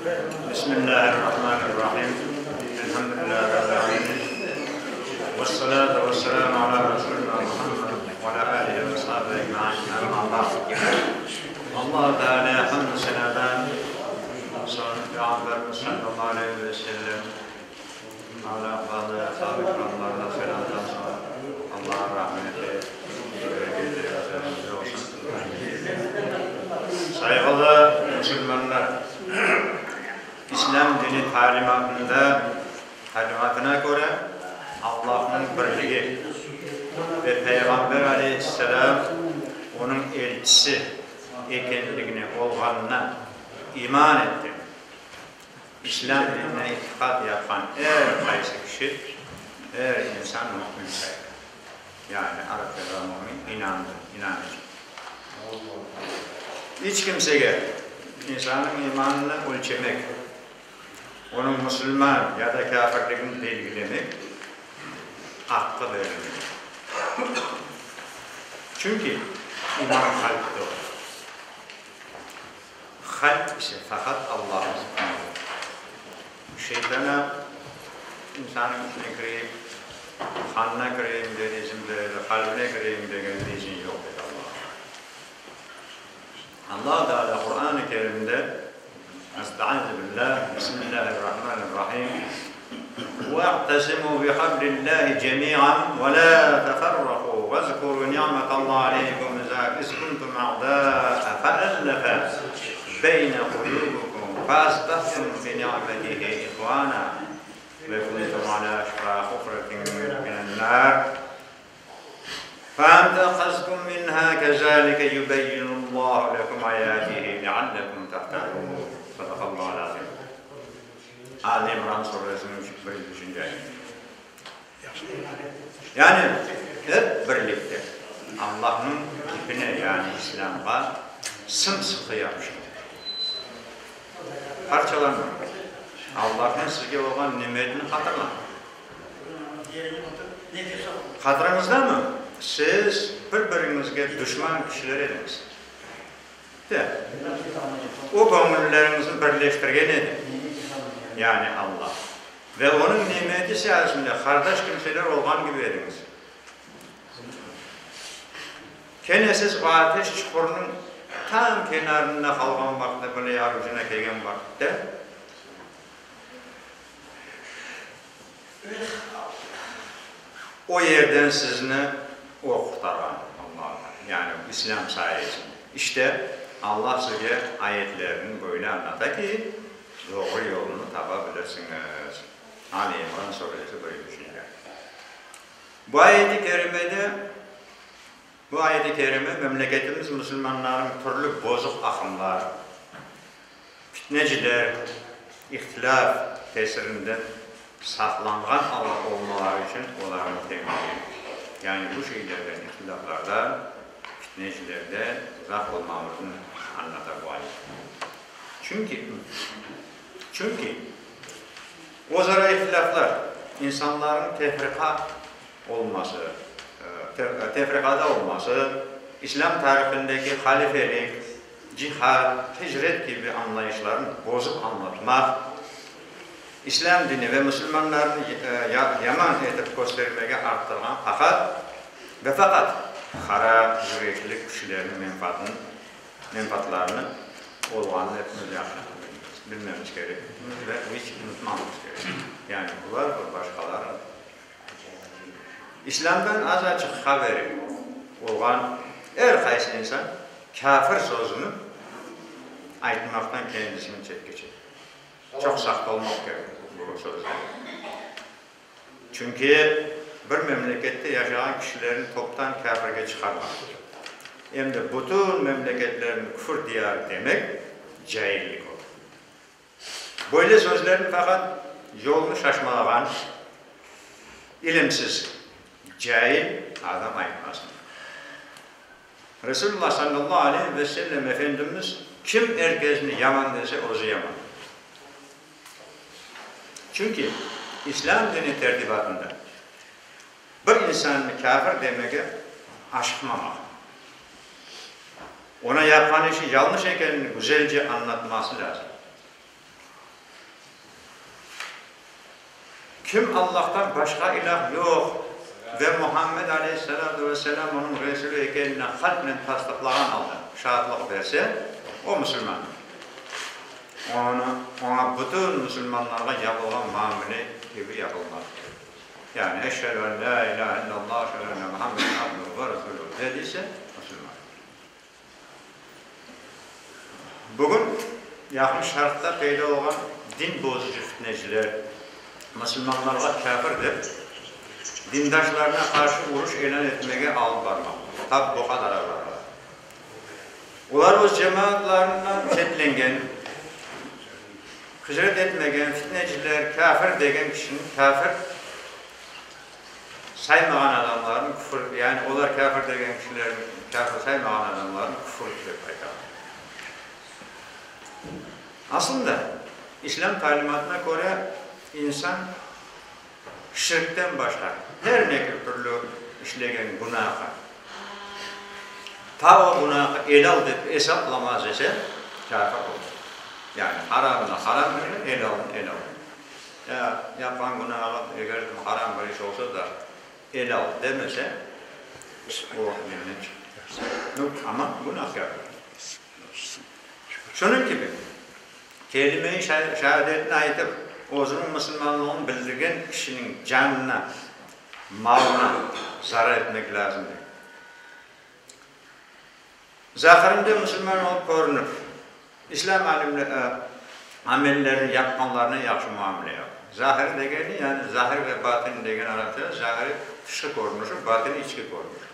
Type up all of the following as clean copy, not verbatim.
Bismillahirrahmanirrahim. Elhamdülillahi Rabbil alemin. Vessalatu vesselamu ala Resulina Muhammed ve ala alihi ve sahbihi ecmain. Amma ba'd. Allah Teala'ya hamdü senadan soñ Peyğamberimiz sallallahu aleyhi ve sellem ala ashab-ı kiramlarına selamdan soñ Allah'ın rahmeti, bereketi üzerimizde olsun. Sayğılı musulmanlar! İslâm dini talimatında, talimatına köre, Allahnıñ birligi ve Peyğamber aleyhisselâm onıñ elçisi ekenligine, olğanına iman etken, İslâm dinine itiqat yapqan er qaysı kişi, er insan mümin sayıla. Yani arapçada mümin, inandı, inanıcı. İç kimsege insannıñ imanını ölçemek, onıñ musulman ya da kâfirligini belgilemek aqqı berilmegen. Çünki iman qalpte olur. Qalp ise faqat Allahnıñ zikrindedir. Şeytana insannıñ içine kireyim, qanına kireyim degen izin beredi, qalbine kireyim degen izin yoq, dedi Allah. Allah Teala Quran-ı Kerimde, Estaizu billah, Bismillahirrahmanirrahim, Ve'tesimu bihablillahi cemi'an ve la teferraku vezkuru ni'metallahi aleykum iz kuntum a'da'a fe'ellefe beyne kulubikum feasbahtum bi ni'metihi ihvana ve kuntum ala şefa hufretin minen nar feentaqazkum minha kezalike yubeyyinullahu lekum ayatihi leallekum tehtedun. Sadaqallahu azim. Ali İmran suresiniñ birinci üçünci ayeti. Yani, hep birlikte Allahnıñ ipine, yani İslâmğa sım-sıqı yapışmaq. Parçalanmamaq. Allahnıñ sizge olğan nimetini hatırlañ. Hatırıñızdamı, siz bir-biriñizge duşman kişiler ediñiz. De, O göñülleriñizni birleştirgen edi, yani Alla, ve Onıñ nimeti sayesinde qardaş kimseler olğan kibi ediñiz. Kene siz o ateş çuqurınıñ tam kenarında qalğan vaqıtta, böyle yar ucuna kelgen vaqıtta, O yerden sizni O qurtarğan, Allah, yani İslâm sayesinde. İşte, Allah sizge ayetlerini böyle añlata ki, doğru yolunı tapa bilirsiñiz. Ali İmran suresi, birinci üçünci ayet. Bu ayet-i kerimede, bu ayet-i kerime memleketimiz musulmanlarınıñ türlü bozuq aqımlar, Fitneciler, ihtilâf tesirinden saqlanğan olmaları içün olarnı tenbiyley. Yani bu şeylerden, ihtilâflardan, fitnecilerden uzaq olmamıznı añlata bu ayet. Çünki, çünki özara ihtilâflar insanlarnıñ tefriqa olması, tefriqada olması, İslâm tarihindeki halifelik, cihad, hicret kibi añlayışlarnı bozıp añlatmaq, İslâm dini ve musulmanlarnı yaman etip köstermege arttırğan faqat ve faqat qara yürekli küçlerniñ menfaatını, menfaatlarını olğanını epimiz yahşı bilmemiz kerek ve iç unutmamamız kerek. Yani bular ve başqaları İslâmdan azaçıq haberi olğan er qaysı insan kâfir sözüni aytmaqtan kendisini çetke çeke. Çoq saqt olmaq kerek bu sözde. Çünki bir memlekette yaşağan kişilerni toptan kâfirge çıqarmaq, em de bütün memleketlerni küfür diyarı demek caillik olur. Böyle sözlerni faqat yolnı şaşmalağan, ilimsiz, cail adam aytmasın. Resulullah sallallahu aleyhi ve sellem Efendimiz kim er kezni yaman dese, özü yaman. Çünki İslâm dini tertibatında bir insannı kâfir demege aşıqmamaq, ona yapqan işi yalnış ekenini güzelce añlatması lâzim. Kim Allahtan başqa ilâh yoq ve Muhammed aleyhissalâtu vesselâm onıñ Resülü ekenini qalpnen tasdıqlağan alda şaatlıq berse, o musulmandır. Onı, oña bütün musulmanlarğa yapılğan muamele kibi yapılmaz. Yani, Eşhedü en lâ ilâhe illallah, eşhedü enne Muhammeden abduhu ve resuluhu dediyse, musulman. Bugün Yaqın Şarqta peyda olğan din bozucı fitneciler, musulmanlarğa kâfir dep, dindaşlarına qarşı uruş ilân etmege alıp barmaqta. Tap bu qadar barğan. Olar öz cemaatlarından çetlengen, hicret etmegen fitneciler, kâfir degen kişini kâfir saymağan adamlarnı küfür, yani olar kâfir degen kişilerni kâfir saymağan adamlarnı küfür dep aytalar. Aslında, İslâm talimatına köre, insan şirkten başqa her ne türlü işlegen günahı, ta o günahı elâl dep esaplamaz ise, kâfir olur. Yani haramnı haram bile, elâlnı elâl bile. Ya yapqan günahı eger haram bir iş olsa da, elâl demese, o dinden çıqtı. Amma günahkâr olur. Şunıñ kibi, kelime-i şeadetni aytıp, özüniñ musulmanlığını bildirgen kişiniñ canına, malına zarar etmek lâzim degil. Zahirinde musulman olıp körünip, İslâm amellerini yapqanlarına yahşı muamele yap. Zahir degeni, yani zahir ve batın degen arapçada zahiri tışqı körünüşi, batını içki körünüşi.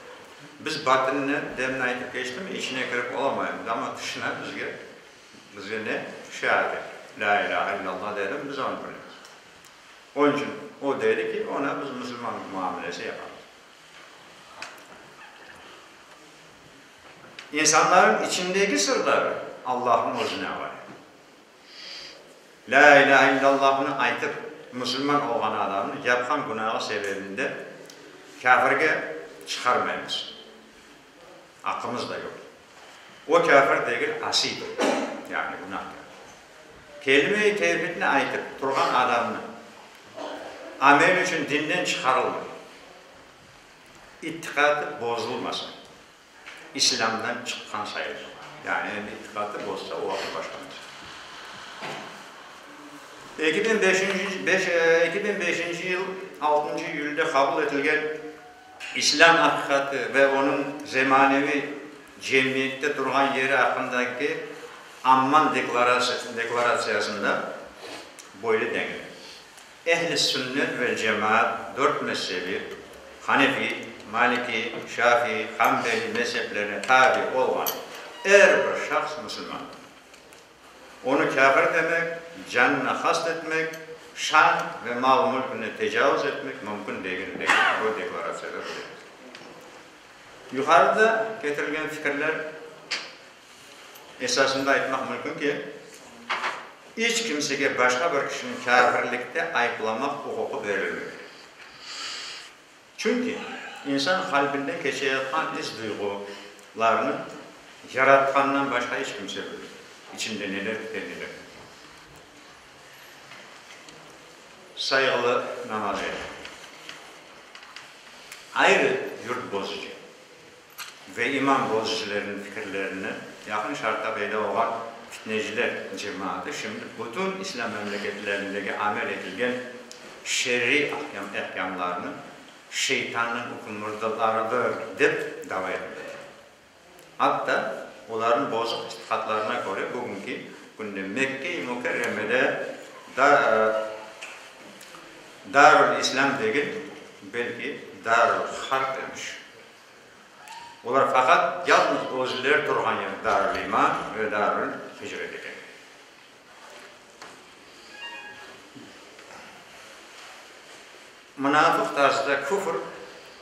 Biz batınını, demin aytıp keçtim, içine kirip olamaymız, amma tışına bizge, bizge ne? Şeadet, Lâ ilâhe illallah dedim, biz onı bilemiz. Onıñ içün o dedi ki, ona biz musulman muamelesi yapamız. İnsanların içindeki sırları Allahnıñ özüne avale. Lâ ilâhe illâllahnı aytıp, musulman olğan adamnı yapqan günahı sebebinden kâfirge çıqarmaymız. Aqqımız da yoq. O kâfir degil, asiydir, yani günahkâr. Kelime-i tevhidni aytıp turğan adamnı ameli içün dinden çıqarılmay. İttiqatı bozulmasa. İslâmdan çıqqan sayılır. Yani endi itiqatı bozsa, o vaqıt başqa mesele. 2005-nci, beş, 2005-nci yıl altıncı iyülde qabul etilgen İslâm aqiqatı ve onıñ zemaneviy cemiyette turğan yeri aqqındaki Amman deklaratsiyasında böyle denile, Ehl-i sünnet vel-cemaat dört mezhebi, Hanefi, Maliki, Şafi, Hanbeli mezheplerine tabi olğan er bir şahs musulmandır. Onı kâfir demek, canına qast etmek, şan ve mal-mülküne tecavuz etmek mümkün degil, degen bu deklaratsiyada bilemiz. Yuqarıda ketirilgen fikirler esasında aytmaq mümkün ki, iç kimsege başqa bir kişini kâfirlikte ayıplamaq uquqı berilmey. Çünki insan qalbinden keçeyatqan is-duyğularnı Yaratqandan başqa iç kimse bilmey, içinde neler kete, neler ketmey. Sayğılı namaz ehli! Ayrı yurt bozucı ve iman bozucılarnıñ fikirlerini Yaqın Şarqta peyda olğan fitneciler cemaatı şimdi bütün islâm memleketlerindeki amel etilgen şer'iy ahkâmlarnı şeytannıñ ükümdarlarıdır dep dava etmekte. Atta olarnıñ bozuq itiqatlarına köre bugünki künde Mekke-i Mükerremede Darül-İslâm degil, belki Darül-Harp emiş. Olar faqat yalnız özleri turğan yer Darül-İman ve Darül-Hicret eken. Mınafıq tarzda küfür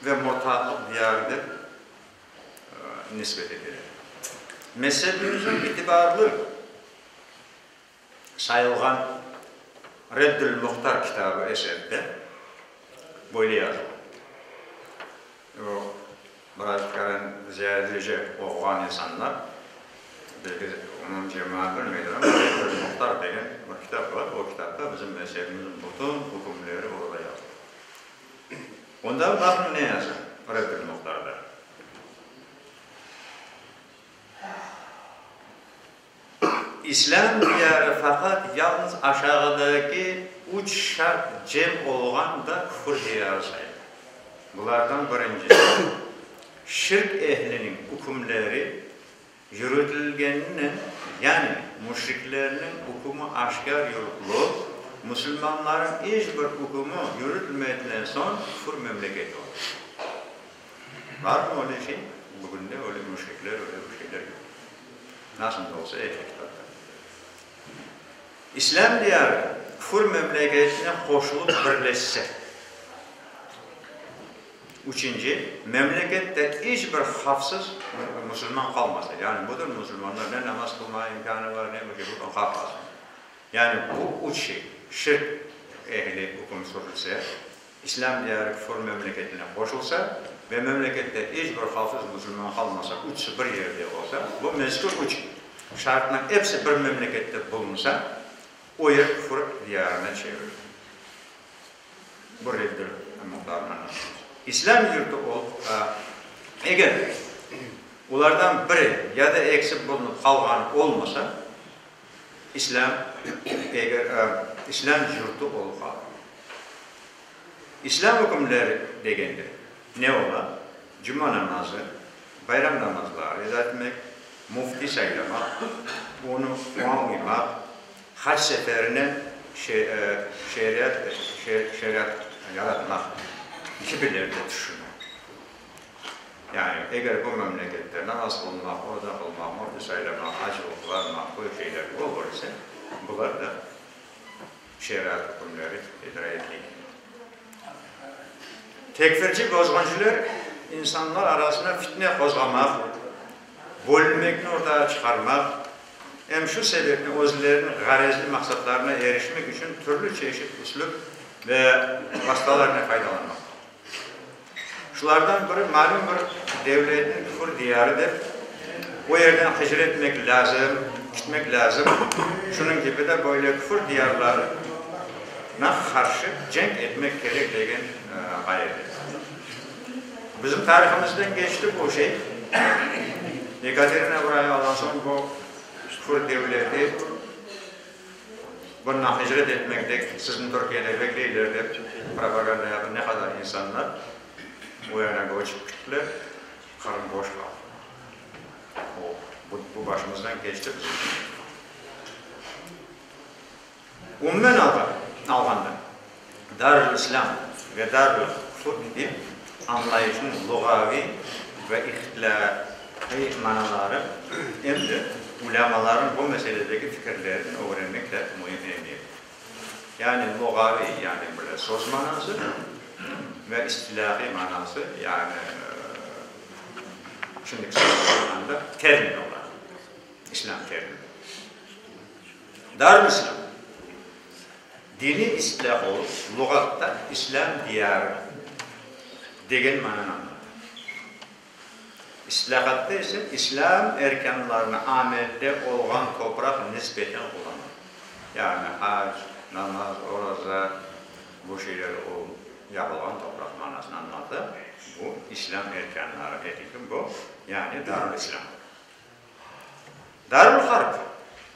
ve murtadlıq diyarı dep nisbet eteler. Mezhebimizniñ itibarlı sayılğan Reddül Muhtar kitabı eserinde böyle yazılğan. O, biraz ziyadece oquğan insanlar. Belki umumiy cemaat bilmeydir, amma Reddül-Muhtar degen bir kitap bar. O kitapta bizim mezebimizniñ bütün ükümleri orada yazılı. Onda baqıñ ne yaza Reddül-Muhtarda. İslâm diyarı faqat yalnız aşağıdaki üç şart cem olğan da küfür diyarı sayıla. Bulardan birincisi, şirk ehliniñ ükümleri yürütilgeninen, yani müşriklerniñ ükümi aşkâr yürütılıp, musulmanlarıñ iç bir ükümi yürütilmedinden soñ küfür memleketi olur. Barmı öyle şey? Bugünde öyle müşrikler, öyle bir şeyler yoq. Nasıl da olsa, ehli kitapta. İslâm diyarı küfür memleketine qoşulıp birleşse. Üçünci, memlekette iç bir havfsız musulman qalmasa. Yani bütün musulmanlar ne namaz qılmağa imkânı bar, ne bir şey, bütün havf astında. Yani bu üç şey, şirk ehli üküm sürülse, İslâm diyarı küfür memleketine qoşulsa ve memlekette iç bir havfsız musulman qalmasa, üçüsi bir yerde olsa, bu mezkür üç şartnıñ episi bir memlekette bulunsa, o yer küfür diyarına çevrilir. Bu Reddül Muhtarnıñ añlatması. İslâm yurtu olıp, eger olardan biri ya da ekisi bulunıp qalğanı olmasa, İslâm, eger, İslâm yurtu olıp qalır. İslâm ükümleri degende ne ola? Cuma namazı, bayram namazları eda etmek, müfti saylamaq, onı, oña uymaq, hac seferine şeriat, şeriat yaratmaq kibiler de tüşüne. Yani, eger bu memlekette namaz qılmaq, oraza qılmaq, müfti saylamaq, acılıq varmaq, bu şeyler olur ise, bular da şeriat ükümleri icra etileyik. Tekfirci bozğuncılar insanlar arasına fitne qozğamaq, bölünmekni ortağa çıqarmaq, em şu sebepni özleriniñ ğarezli maqsatlarına erişmek içün türlü çeşit üslüp ve vastalarnen faydalanmaqta. Şulardan biri malüm bir devletniñ küfür diyarı dep, o yerden hicret etmek lâzim, kitmek lâzim, şunıñ kibi de böyle küfür diyarlarına qarşı cenk etmek kerek degen ğayede. Bizim tarihimizden keçti bu şey. Yekaterina burayı alğan soñ bu küfür devleti Bundan hicret etmek dek sizni Türkiyede bekleyler dep propaganda yaptı, ne qadar insanlar o yana köçip kittiler, Qırım boş qaldı. O, bu, bu başımızdan keçti bizim. Umumen alğanda, Darül-İslâm ve Darül-Küfür kibi añlayışnıñ luğaviy ve ihtilâhiy manaları em de ulâmalarnıñ bu meseledeki fikirlerini ögrenmek de müim emiyetli. Yani luğaviy, yani böyle söz manası ve istilâhiy manası, yani şimdiki söznen aytqanda, termin olaraq, İslâm termini. Darül-İslâm, diniy ıstılah olıp, luğatta İslâm diyarı degen mananı añlata. Istilahatta ise İslâm erkânlarını amelde olğan topraq nisbeten qullanıla. Yani hac, namaz, oraza, bu şeyler yapılğan topraq manasını añlata. Bu İslâm erkânları etilgen bu, yani Darül-İslâm. Darül-Harp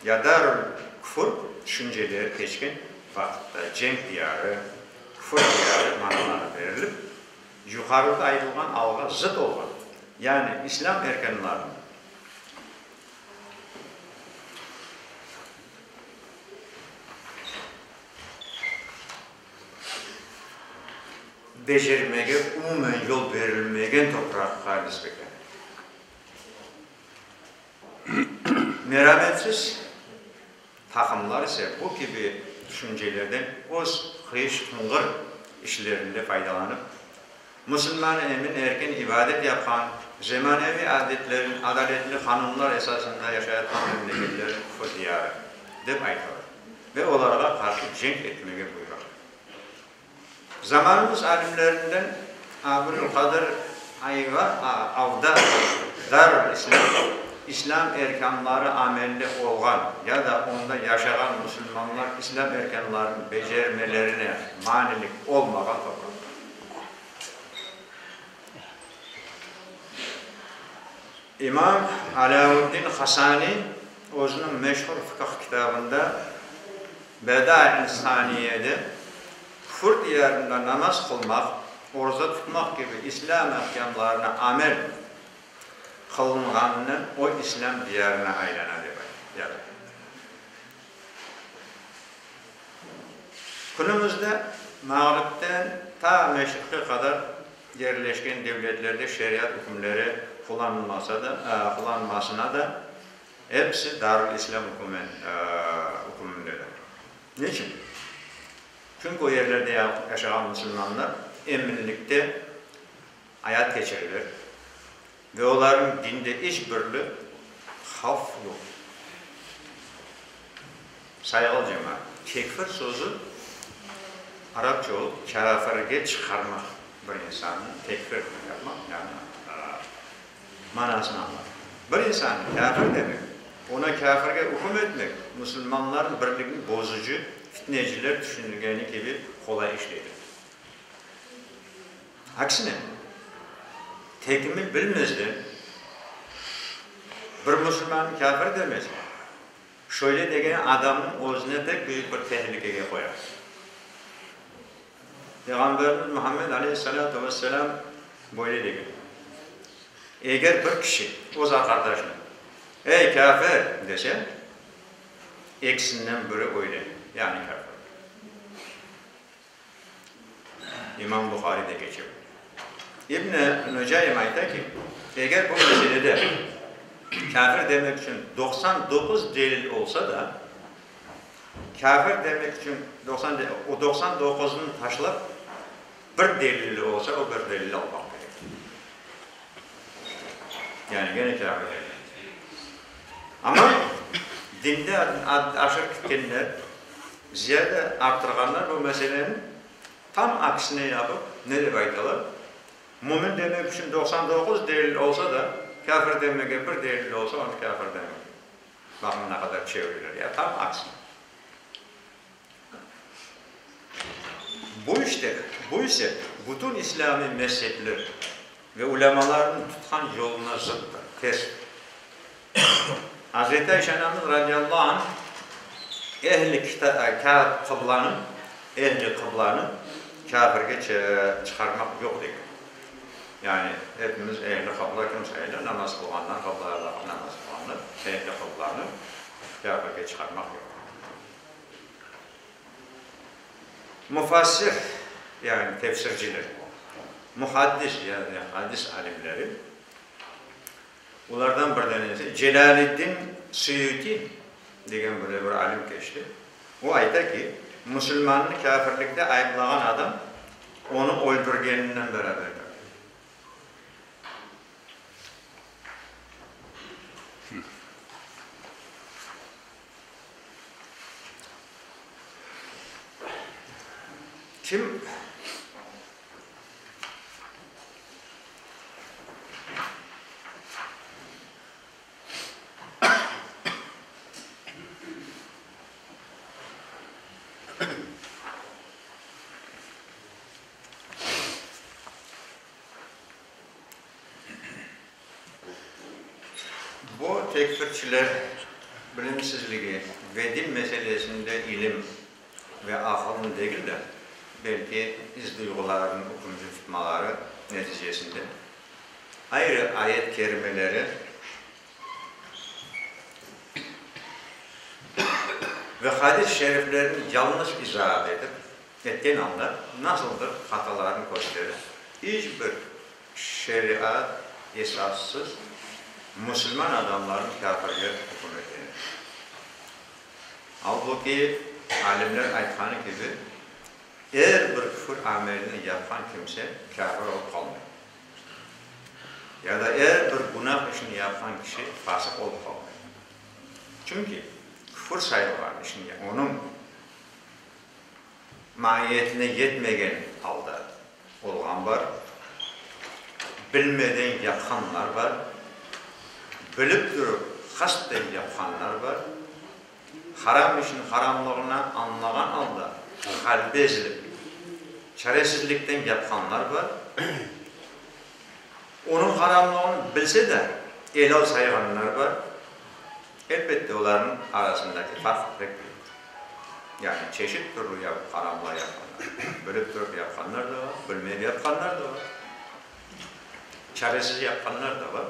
ya Darül-Küfür tüşünceleri keçken vaqıtta cenk diyarı, küfür diyarı manaları berilip, yuqarıda aytılğan alğa zıt olğan, yani İslâm erkânlarınıñ becermege umumen yol berilmegen topraqqa nisbeten. Merametsiz taqımlar ise bu kibi tüşüncelerden öz qıyış-qınğır işlerinde faydalanıp, musulmanı emin-erkin ibadet yapqan, zemaneviy adetlerin, adaletli qanunlar esasında yaşayatqan memleketlerniñ küfür diyarı, dep aytalar ve olarğa qarşı cenk etmege buyuralar. Zamanımız alimlerinden Abülqadir Ayva Avda Darül-İslâm. İslâm erkânları amelde olğan ya da onda yaşağan musulmanlar İslâm erkânlarını becermelerine manilik olmağan topraqtır. İmam Alâuddin Hasani özüniñ meşhur fıqıh kitabında Bedâi'l Saniyede küfür diyarında namaz qılmaq, oraza tutmaq kibi İslâm ahkâmlarına amel qılınğanınen o İslâm diyarına aylana dep yaza. Künümizde Mağripten ta Meşriqke qadar yerleşken devletlerde şeriat ükümleri qullanılmasa da, qullanmasına da episi Darül-İslâm ükümündedir. Niçün? Çünki o yerlerde yaşağan musulmanlar eminlikte ayat keçireler ve olarnıñ dinde iç birli havf yoq. Sayğılı cemaat, tekfir sözü arapça olıp, kâfirge çıqarmaq, bir insannı tekfir yapmaq, yani manasını añlata. Bir insannı kâfir demek, ona kâfirge üküm etmek, musulmanlarnıñ birligini bozucı fitneciler tüşünilgeni kibi qolay iş degil. Aksine, tekmil bilmezden bir musulmannı kâfir demesi, şöyle degen adamnıñ özüne pek büyük bir tehlikege qoya. Peyğamberimiz Muhammed aleyhissalâtu vesselâm böyle degen, Eger bir kişi öz arqadaşına, Ey, kâfir! dese, ekisinden biri öyle, yani kâfir. İmam Buharide keçe bu. İbn Nucaym ayta ki, eger bu meselede kâfir demek içün 99 delil olsa da, kâfir demek içün o 99-nı taşlap, bir delili olsa, o bir delili almaq kerek. Yani gene kâfir demek. Amma dinde aşırı ketkenler, Ziyade arttırğanlar bu meseleni tam aksine yapıp, ne dep aytalar, Mümin demek içün 99 delil olsa da, kâfir demege bir delil olsa, onı kâfir demek. Baqıñ, ne qadar çeviriler, ya tam aksine. Bu işte, bu ise bütün islâmiy mezhepler ve ulâmalarnıñ tutqan yoluna zıttır, terstir. Azreti Ayşe anamız radiyallahu anh ehli qıblanı, ehli qıblanı kâfirge çıqarmaq yoq degen. Yani hepimiz ehli qıbla kim sayılır? Namaz qılğanlar, qıblaya baqıp namaz qılğanlar, ehli qıblanı kâfirge çıqarmaq yoq. Mufassir, yani tefsirciler, muhaddis, yani hadis alimleri, Olardan bir danesi, Celâleddin Suyuti degen böyle bir alim keçti. O ayta ki, musulmannı kâfirlikte ayıplağan adam onı öldürgeninen beraberdir. Kim? Bu tekfirçiler bilimsizligi ve din meselesinde ilim ve aqılnı degil de, belki is-duyğularınıñ ükümcü tutmaları neticesinde ayrı ayet kerimeleri ve hadis-i şeriflerini yañlış izaat etip, etken anda nasıldır hatalarını kösterip, iç bir şeriat esassız musulman adamlarnı kâfirge üküm eteler. Albuki, alimler aytqanı kibi, er bir küfür amelini yapqan kimse kâfir olıp qalmay. Ya da er bir günah işini yapqan kişi fasıq olıp qalmay. Çünki küfür sayılğan işni onıñ maiyetine yetmegen alda olğan bar, bilmeden yapqanlar bar. Bilip turıp qasten yapqanlar bar. Haram işniñ haramlığını añlağan alda qalbi ezilip, çaresizlikten yapqanlar bar. Onıñ haramlığını bilse de, elâl sayğanlar bar. Elbette, olarnıñ arasındaki farq pek büyük. Yani çeşit türlü haramlar yapqanlar, bilip turıp yapqanlar da bar, bilmeyip yapqanlar da bar, çaresiz yapqanlar da bar.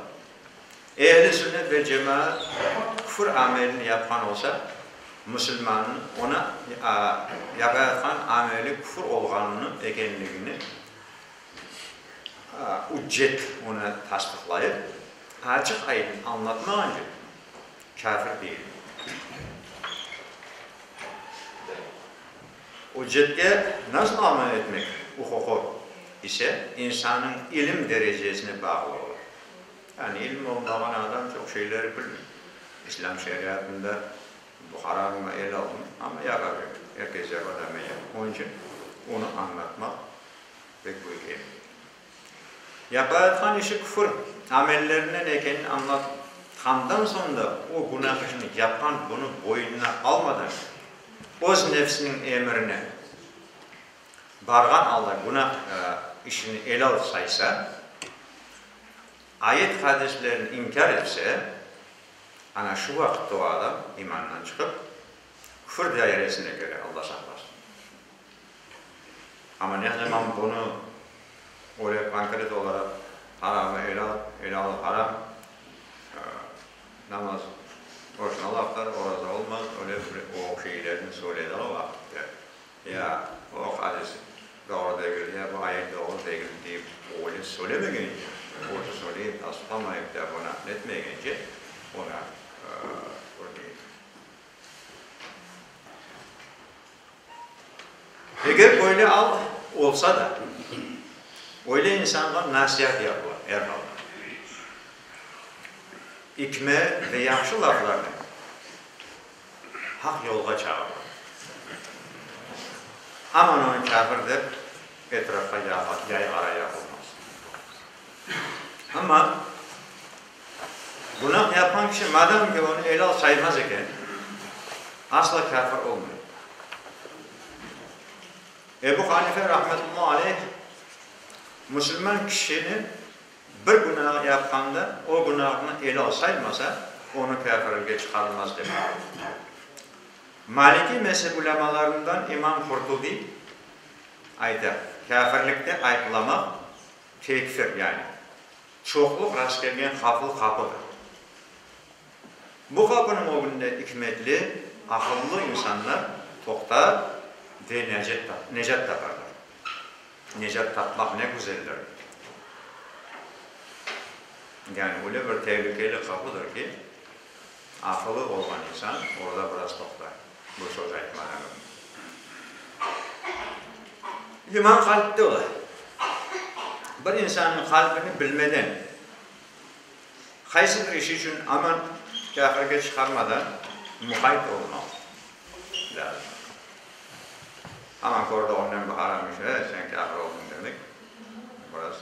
Ehl-i sünnet ve cemaat küfür amelini yapqan olsa, musulmannıñ ona yapayatqan ameli küfür olğanını, ekenligini üccet onı tasdıqlayıp, açıq-aydın añlatmağance kâfir deyil. Üccetke nasıl amel etmek uquqı ise insannıñ ilim derecesine bağlı olur. Yani ilmi olmağan adam çoq şeyleri bilmey. İslâm şeriatında bu haram mı, elâl mı, amma yapa bile. Er kes yapa da men yapam. Onıñ içün onı añlatmaq pek büyük emiyet. Yapayatqan işi küfür amellerinden ekenini añlatqandan soñ da o günah işini yapqan bunı boynuna almadan öz nefsiniñ emirine barğan alda günah işini elâl saysa, ayet-hadislerni inkâr etse, ana şu vaqıtta o adam imandan çıqıp, küfür dairesine kire, Alla saqlasın. Amma ne zaman bunı öyle konkret olaraq haramı elâl, elâlı haram, namaz boşuna laflar, oraza olmaz, öyle bir o şeylerni söyledi o vaqıtta. Ya o hadis doğru degil, ya bu ayet doğru degil deyip öyle söylemegence, özü söyleyip tasdıqlamayıp da bunı netmegence, ona küfür deyil. Eger böyle al olsa da, öyle insanğa nasiat yapıla er halda. İkme ve yahşı laflarnen haq yolğa çağırıla. Aman onı kâfir dep etrafqa yayğara yapılmaz. Amma günah yapqan kişi madam ki onı elâl saymaz eken, asla kâfir olmay. Ebu Hanife rahmetullahi aleyh musulman kişini bir günah yapqanda o günahını elâl saymasa, onı kâfirlikke çıqarılmaz dep. Maliki mezhep ulâmalarından imam Qurtubiy ayta, Kâfirlikte ayıplamaq tekfir, yani çoqluq rastkelgen havflı qapıdır. Bu qapınıñ ögünde ikmetli, aqıllı insanlar toqtar ve necat taparlar. Necat tapmaq ne güzeldir! Yani öyle bir tehlikeli qapıdır ki, aqılı olğan insan orada biraz toqtar, bu söz aytmadan ögünde. İman qalpte ola. Bir insannıñ qalbini bilmeden, qaysı bir iş içün aman kâfirge çıqarmadan muqayt olmaq lâzim. Aman kördiğinden bir haram iş, e, sen kâfir oldıñ demek biraz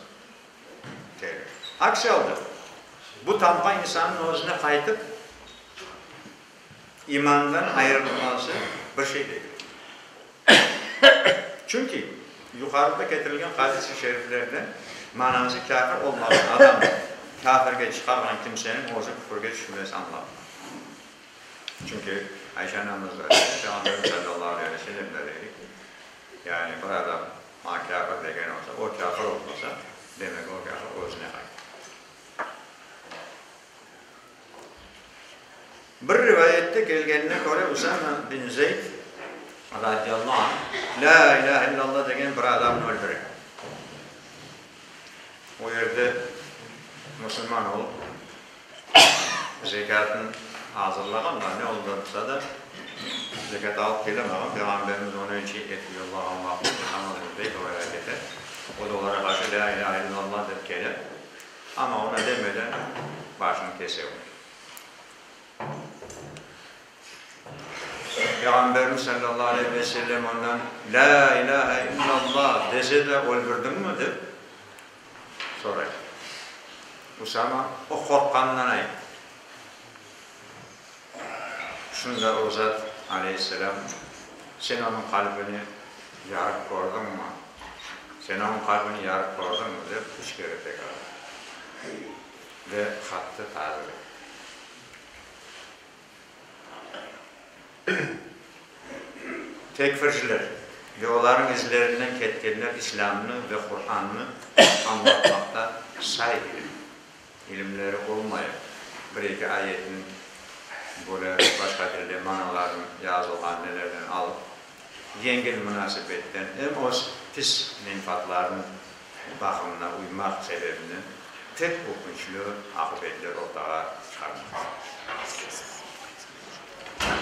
tehlikeli. Aksi alda, bu tamğa insannıñ özüne qaytıp, imandan ayırılması bir şey degil. Çünki yuqarıda ketirilgen hadis-i şeriflerde manası kâfir olmağan adam kâfirge çıqarğan kimseniñ özü küfürge tüşmesi añlatıla. Çünki Ayşe anamız da dedi, Peyğamberimiz salâllahu aleyhi ve sellem de dedi ki, yani bir adam maña kâfir degen olsa, o kâfir olmasa, demek o kâfir özüne qaytar. Bir rivayette kelgenine köre, Usama bin Zeyd radiyallahu anh, Lâ ilâhe illallah degen bir adamnı öldüre. O yerde musulman olıp, zekâtnı azırlağan da, ne oldursa da, zekât alıp kelemağan, Peyğamberimiz onı elçi etip yollağan vaqıt Usama bin Zeyd oraya kete, o da olarğa qarşı Lâ ilâhe illallah dep kele. Amma ona demeden başını kese onıñ. Peyğamberimiz salâllahu aleyhi ve sellem ondan, Lâ ilâhe illallah dese de öldürdiñmi? dep soray. Usama o qorqqanından ayttı. Şunda o zat, aleyhisselâm, Sen onıñ qalbini yarıp kördiñmi? Sen onıñ qalbini yarıp kördiñmi? dep üç kere tekrarladı ve hattı tazeledi. Tekfirciler ve olarnıñ izlerinden ketkenler İslâmnı ve Qurannı añlatmaqta say ilim, ilimleri olmayıp, bir-eki ayetniñ böyle başqa tilde manalarını yazılğan nelerden alıp, yengil munasebetten em öz pis menfaatlarınıñ baqımına uymaq sebebinden pek ökünçli aqibetler ortağa çıqarmaqta.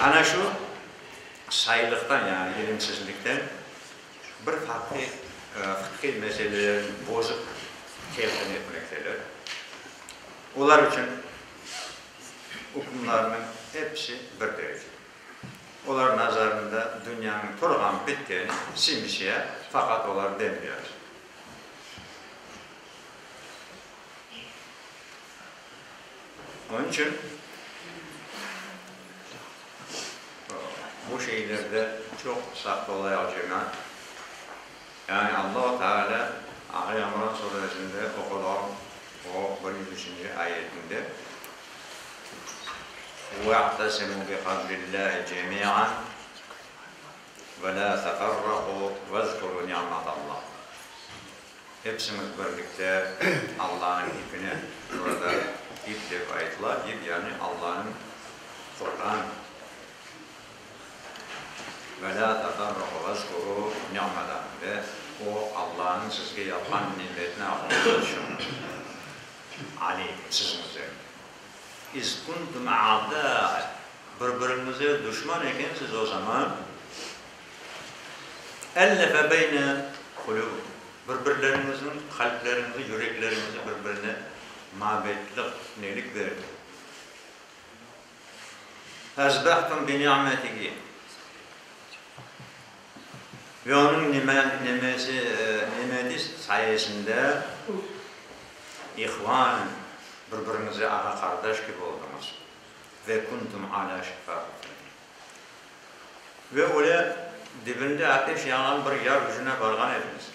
Ana şu saylıqtan, yani ilimsizlikten bir fıqhiy meselelerini bozıp telqin etmekteler. Olar içün ükümlarnıñ episi bir derece. Olar nazarında dünyanıñ turğan bitkeni sim-siya, faqat olar bem-beyaz. Onıñ içün bu şeylerde çoq saqt olayıq, cemaat. Yani Allahu Teala Ali İmran suresinde oquduğım o 103-nci ayetinde, Ve'tesimu bihablillahi cemi'an ve la teferraku vezkuru ni'metallah. Hepsiñiz birlikte Allanıñ ipine, burada ip dep aytıla, ip yani Allanıñ Quran, ve lâ teferraqu vezkuru ni'meta, ve O, Allanıñ sizge yapqan nimetini aqlıñızda tüşüriñ, aleykum, siziñ üzeriñizde, iz kuntum a'dâ, bir-biriñize duşman ekensiz o zaman, Ellefe beyne qulûbikum, bir-birleriñizniñ qalpleriñizi, yürekleriñizi bir-birine mabetlik, nelik berdi. Feasbahtum bi ni'metihi, ve Onıñ nimeti sayesinde ihvanen, bir-biriñize ağa-qardaş kibi oldıñız, ve kuntum alâ şefâ hufretin. Ve öyle dibinde ateş yanğan bir yar ucuna barğan ediñiz.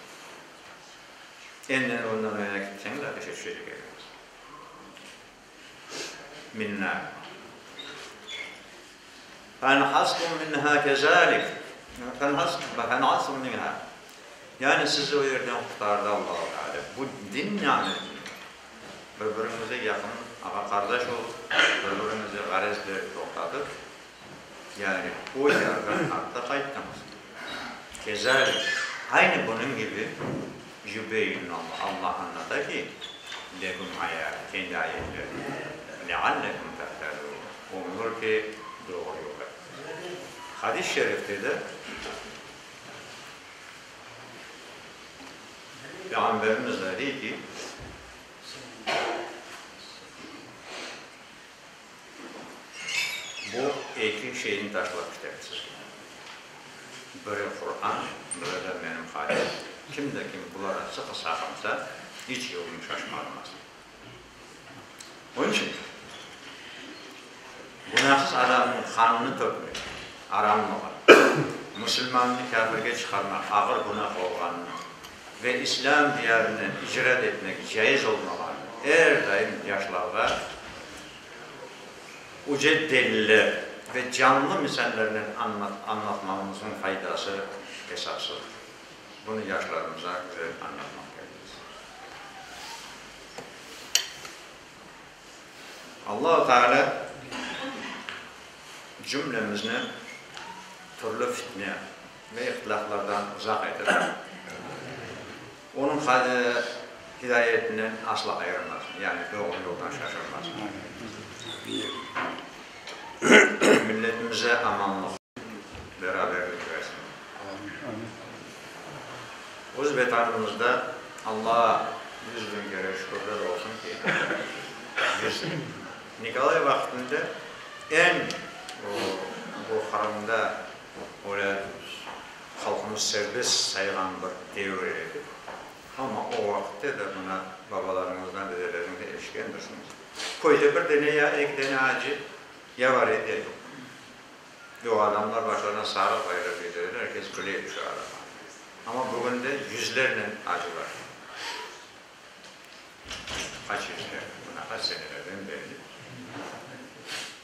Endi ondan o yana ketseñiz, ateşe tüşecek ediñiz. Minna. Fenhastum minha kezalik. Fenhastum minha. Yani sizi o yerden qurtardı Allahu Teala. Bu din ni'meti. Bir-biriñize yaqın ağa-qardaş olıp, bir-biriñize ğarezleri toqtatıp, yani o yardan artta qayttıñız. Kezalik, aynı bunıñ kibi, yübeyyinullah, Allah añlata ki, leküm ayâti, kendi ayetlerini, leallekum tehtedûn, umulır ki, doğru yolğa ketesiñiz. Hadis-i şerifte de Peyğamberimiz de dey ki, Bu eki şeyni taşlap ketem sizge. Biri Quran, biri de menim hadisim. Kim de kim bulara sıqı saqınsa, iç yolunı şaşmarmaz. Onıñ içün günahsız adamnıñ qanını tökmek aramlığı, musulmannı kâfirge çıqarmaq ağır günah olğanını ve İslâm diyarından icret etmek caiz olmağanını er daim yaşlarğa üce deliller ve canlı misallernen añlatmamıznıñ faydası esapsızdır. Bunı yaşlarımıza güzel añlatmaq kerekmiz. Allahu Teala cümlemizni türlü fitne ve ihtilâflardan uzaq etip, Onıñ hidayetinden asla ayırmasın, yani doğru yoldan şaşırmasın. Milletimize amanlıq, beraberlik versin. Öz Vetanımızda Allağa 100.000 kere şükürler olsun ki, biz Nikolay vaqtında eñ bu Qırımda öyle halqımız serbest sayğan bir devir edi. Amma o vaqıtta da mına babalarıñızdan, dedeleriñizden eşitkendirsiñiz, köyde bir dene ya eki dene acı ya bar edi, ya yoq. Ve o adamlar başlarına sarıq baylap kete ediler, er kes küle edi şu adamğa. Amma bugün de yüzlernen acılar. Qaç yüzler, mına qaç senelerden berli.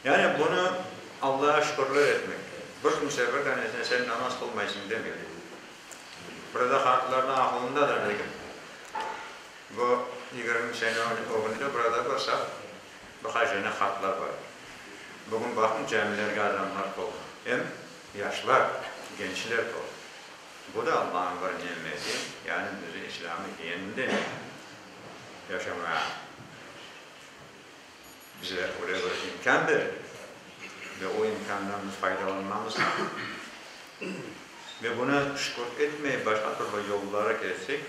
Yani bunı Allağa şükürler etmek kerek. Bir kimse bir tanesine sen namaz qılmaysıñ demedi. Burada qartlarnıñ aqılındadır degil. Bu 20 sene ögünde burada bir saf bir qaç dane qartlar bar edi. Bugün baqıñ camilerge adamlar tolu. Em yaşlar, gençler tolu. Bu da Allanıñ bir nimeti, yani bizi İslâmı yeniden yaşamağa bize öyle bir imkân berdi ve o imkândan biz faydalanmamız lazım. Ve bunı şükür etmeyip başqa türlü yollara ketsek,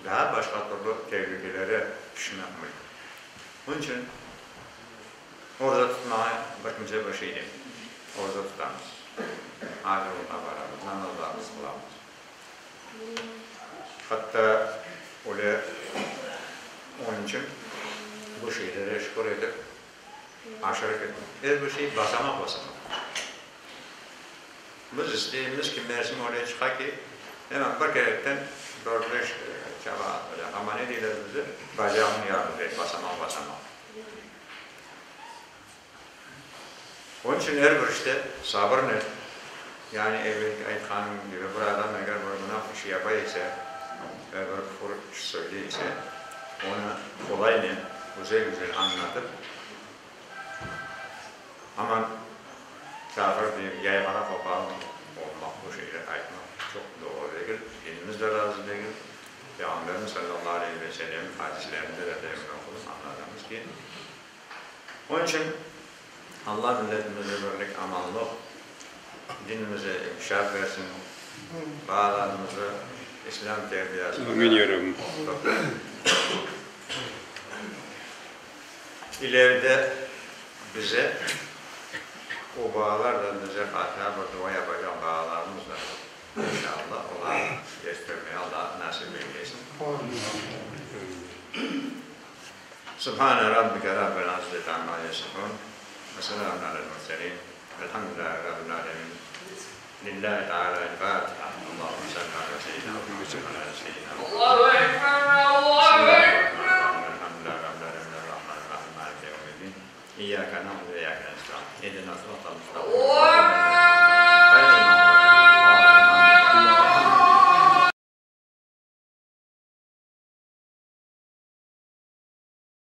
daa başqa türlü tehlikelere tüşmek mümkün. Onıñ içün Oraza tutmağa bir kimse bir şey demey. Oraza tutamız. Acılıqqa baramız, namazlarımızı qılamız. Hatta öyle onıñ içün bu şeylere şükür etip, aşırı ketmek. Er bir şey basamaq-basamaq. Biz isteymiz ki, mersim öyle çıqa ki, hemen bir kerekten dört-beş çaba atacaq. Amma ne deyler bizde? Bacağıñ yarım dey, basamaq-basamaq. Onıñ içün er bir işte sabırnen, yani evelki aytqanım kibi, bir adam eger bir günah işi yapa ise ve bir küfür iş söyley ise, onı qolaynen, güzel-güzel añlatıp, aman kâfir deyip yayğara qoparıp olmaq, bu şeyler aytmaq çoq doğru degil, dinimiz de razı degil. Peyğamberimiz sallallahu aleyhi ve sellemniñ hadislerinde de demin oqudım, añlatamız ki, onıñ içün Allah milletimize birlik, amanlıq, dinimize inkişaf bersin, balalarımızı İslâm terbiyasında oqutıp, ileride bize o balalar da bize hatıra bir dua yapacaq balalarımız da İnşallah, olarnı yetiştirmege Alla nasip eylesin. Subhane Rabbike Rabbil İzzeti amma yasifun, ve selamun alel murselin, velhamdülillahi Rabbil alemin. Lillahi Teala el-Fatiha. Allahümme salli ala seyyidina Muhammed ve ala ali seyyidina Muhammed. Bismillahirrahmanirrahim. Elhamdülillahi Rabbil alemin. Errahmanirrahim. Maliki yevmiddin. İyyâke na'budu ve iyyâke nestaîn. İhdina s-sıratal mustaqîm.